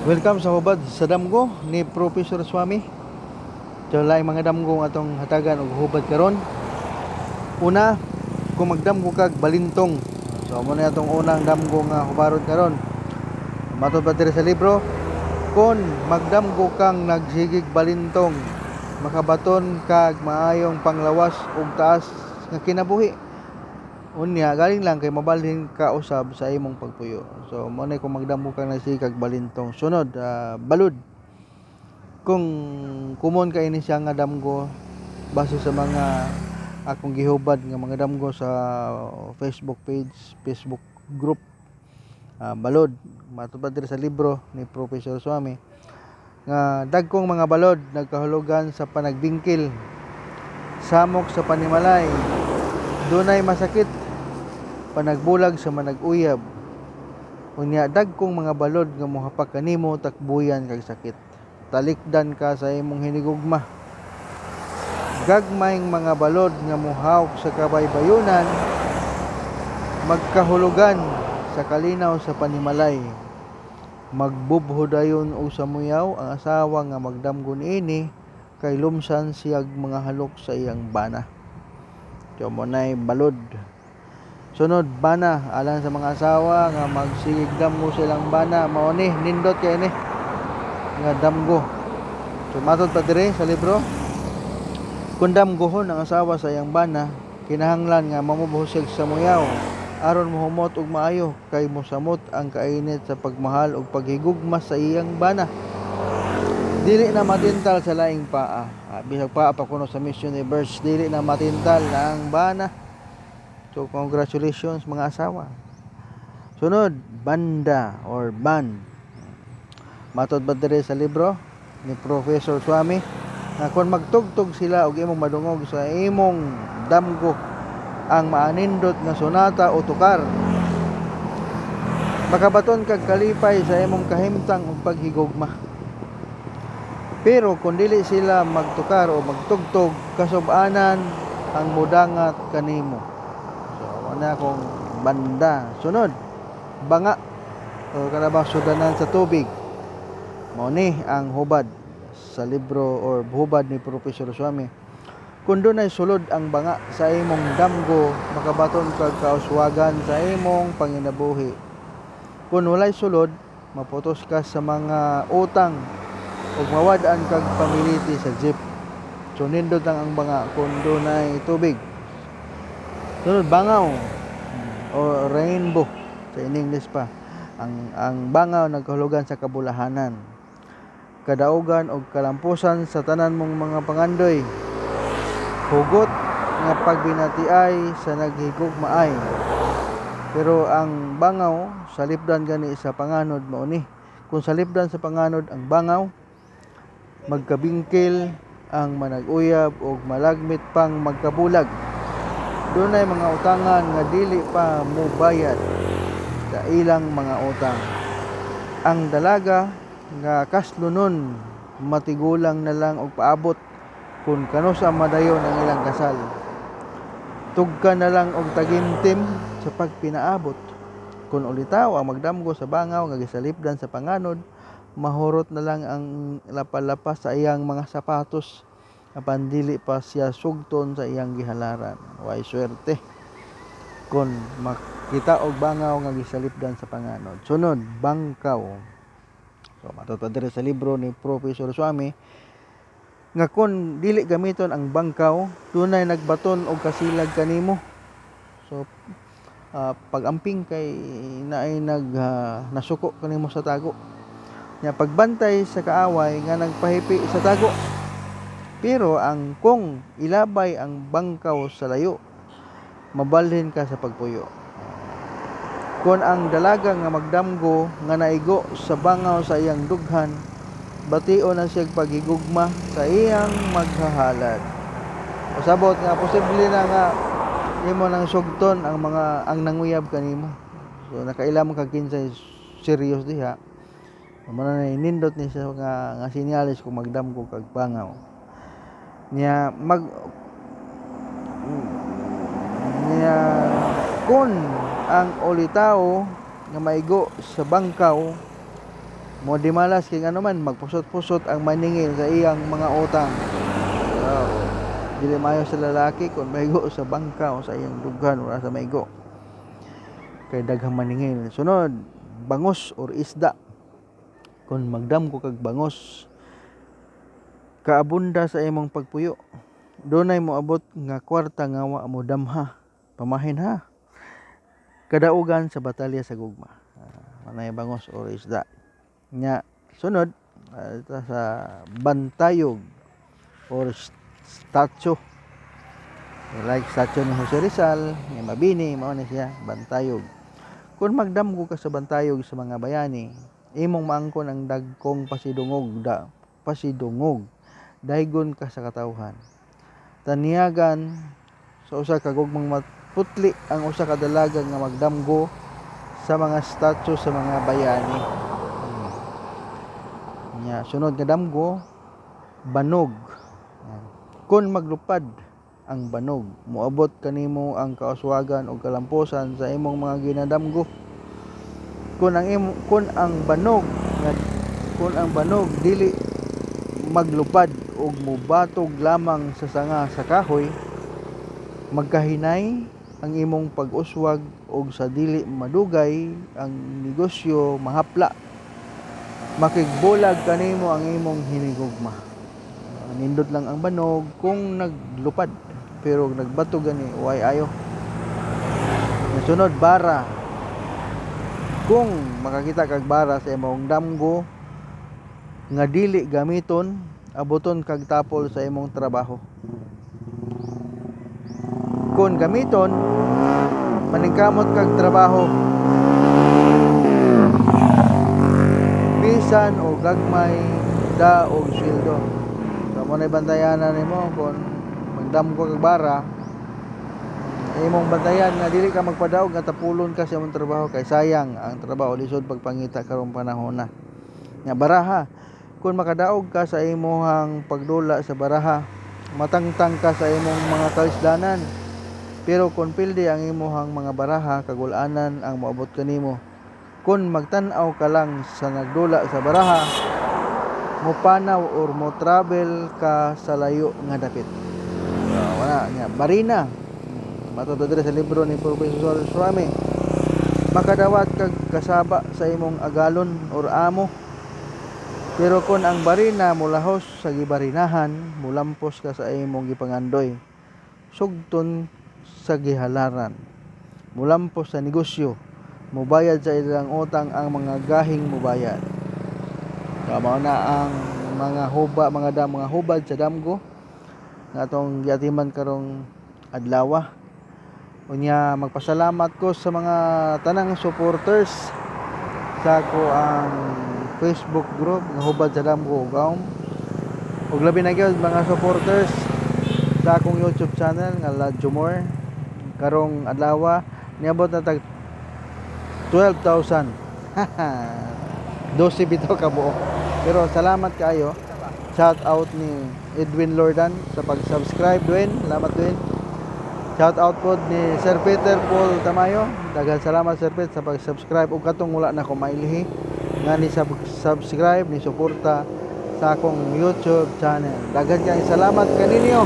Welcome sa hubad sa damgo ni Professor Swami. So laing mga damgo nga atong hatagan og hubad karon. Una, kung magdamgo kag balintong. So mo na atong unang damgo nga hubaron karon. Matod pa diri sa libro, kon magdamgo kang nagsigig balintong, makabaton kag maayong panglawas ug taas nga kinabuhi. Unya galing lang kay mabalhin ka usab sa imong pagpuyo. So mo na kung magdamgo kang nagsigig kag balintong. Sunod, balud. Kung common kay ini siya nga damgo base sa mga akong gihubad nga mga damgo sa Facebook page, Facebook group. Balod, matod pa diri sa libro ni Professor Swami nga dagkong mga balod nagkahulugan sa panagbingkil, samok sa panimalay, dunay masakit, panagbulag sa manag-uyab. Unya dagkong mga balod nga mohapak kanimo, takbuyan kag sakit. Talikdan ka sa imong hinigugma. Gagmayng mga balod nga mohawk sa kabaybayunan magkahulugan sa kalinaw sa panimalay. Magbubho dayon og samuyaw ang asawa nga magdamgo niini kay lumsan siyag mga halok sa iyang bana. So mo nay balod. Sunod, bana, alang sa mga asawa nga magsigig damgo sa ilang bana, mao ni nindot kay ni nga damgo. So matod pa diri sa libro, kung damgohon ang asawa sa iyang bana, kinahanglan nga mamubho siya sa muyaw aron mohumot og maayo kay mosamot ang kainit sa pagmahal ug paghigugma sa iyang bana. Dili na matintal sa laing paa. Bisag paa pa kuno sa Miss Universe, dili na matintal ang bana. So congratulations, mga asawa. Sunod, banda or band. Matod ba diri sa libro ni Professor Swami nga kung magtugtog sila og imong madungog sa imong damgo ang maanindot nga sonata o tukar, makabaton kag kalipay sa imong kahimtang ug paghigugma. Pero kung dili sila magtukar o magtugtog, kasub-anan ang mudangat kanimo. So ana akong banda. Sunod, banga o kanabang sudanan sa tubig. Mao ni ang hubad sa libro or hubad ni Professor Swami. Kung dunay sulod ang banga sa imong damgo, makabaton kag kauswagan sa imong panginabuhi. Kung walay sulod, maputos ka sa mga utang ug mawad-an kag pamiliti sa jeep. So nindot lang ang banga kung dunay tubig. Sunod, bangaw o rainbow sa in English pa. Ang bangaw nagkahulugan sa kabulahanan, kadaugan og kalampusan sa tanan mong mga pangandoy. Hugot nga pagbinatiay sa naghigugmaay. Pero ang bangaw salipdan gani sa panganod mao ni. Kung salipdan sa panganod ang bangaw, magkabingkil ang manag-uyab og malagmit pang magkabulag. Dunay mga utangan nga dili pa mobayad sa ilang mga utang. Ang dalaga nga kaslonon matigulang na lang og paabot kung kanusa madayon ang ilang kasal. Tugka na lang og tagimtim sa pagpinaabot. Kung ulitaw ang magdamgo sa bangaw nga gisalipdan sa panganod, mahurot na lang ang lapa-lapa sa iyang mga sapatos apan dili pa siya sugton sa iyang gihalaran. Way swerte kung makita og bangaw nga gisalipdan sa panganod. Sunod, bangkaw. So matod pa diri sa libro ni Professor Swami nga kung dili gamiton ang bangkaw, dunay nagbaton og kasilag kanimo. So pag-amping kay naay nag nasuko kanimo sa tago. Nya pagbantay sa kaaway nga nagpahipi sa tago. Pero ang kung ilabay ang bangkaw sa layo, mabalhin ka sa pagpuyo. Kung ang dalaga nga magdamgo nga naigo sa bangaw sa iyang dughan, batio na siya paghigugma sa iyang maghahalad. Pasabot nga posible na nga imo nang sugton ang mga ang nanguyab kanimo. So nakaila man kag kinsay serious diha. Mao na nindot ni siya nga senyales kung magdamgo kag bangaw. Nya mag niya kun ang ulitawo nga maigo sa bangkaw, Mo di malas kay ngano man magpusot-pusot ang maningil sa iyang mga utang. So, dili maayo sa lalaki kung maigo sa bangka o sa iyang dughan, wala sa maigo. Kay daghang maningil. Sunod, bangos or isda. Kung magdamgo kag bangos, kaabunda sa imong pagpuyo. Dunay moabot nga kwarta nga wa mo damha. Pamahin ha. Kadaugan sa batalya sa gugma. Manay bangos or isda. Nya sunod sa bantayog or statue. Like statue ni Jose Rizal, ni Mabini, mao ni siya, bantayog. Kung magdamgo ka sa bantayog sa mga bayani, imong maangkon ang dagkong pasidungog da pasidungog daygon ka sa katawhan. Taniyagan sa usa ka gugmang maputli ang usa ka dalaga nga magdamgo sa mga statue sa mga bayani. Nya sunod nga damgo, banog. Kung maglupad ang banog, moabot kanimo ang kauswagan ug kalampusan sa imong mga ginadamgo. Kung ang banog dili maglupad ug mobatog lamang sa sanga sa kahoy, magkahinay ang imong pag-uswag ug sa dili madugay ang negosyo mahapla. Makigbulag kanimo ang imong hinigugma. Nindot lang ang banog kung naglupad, pero nagbato gani way ayo. Sunod, bara. Kung makakita kag bara sa imong damgo nga dili gamiton, abuton kag tapol sa imong trabaho. Kung gamiton, maningkamot kag trabaho. Bisan o gagmay da og sweldo. So mo na bantayanan nimo kung magdamgo kag bara, imong bantayan nga dili ka magpadaog nga tapulon ka sa imong trabaho kay sayang ang trabaho, lisod pagpangita karong panahon na. Nga baraha, kung makadaog ka sa imong pagdula sa baraha, matangtang ka sa imong mga kalisdanan. Pero kung pildi ang imong mga baraha, kagulanan ang moabot kanimo. Kung magtan-aw ka lang sa nagdula sa baraha, mopanaw or mo travel ka sa layo nga dapit. So, wala nga barina. Matod diri sa libro ni Professor Suame. Makadawat kag kasaba sa imong agalon or amo. Pero kung ang barina molahos sa gibarinahan, molampos ka sa imong gipangandoy. Sugton sa gihalaran. Molampos sa negosyo. Mubayad sa ilang utang ang mga gahing mubayad. So, mao na ang mga huba, mga dam, mga hubad sa damgo nga atong giatiman karong adlaw. Unya magpasalamat ko sa mga tanang supporters sa ako ang Facebook group nga Hubad sa Damgo Ugawm. Ug labi na gyud mga supporters sa akong YouTube channel nga La Jumor. Karong adlaw niabot na tag 12,000. 12 bitaw ka buok. Pero salamat kaayo. Shout out ni Edwin Lordan sa pag-subscribe, Dwayne. Salamat, Dwayne. Shout out pod ni Sir Peter Paul Tamayo. Daghan salamat, Sir Pete, sa pag-subscribe ug katong wala na ko mailhi nga ni subscribe ni suporta sa akong YouTube channel. Daghan kayong salamat kaninyo.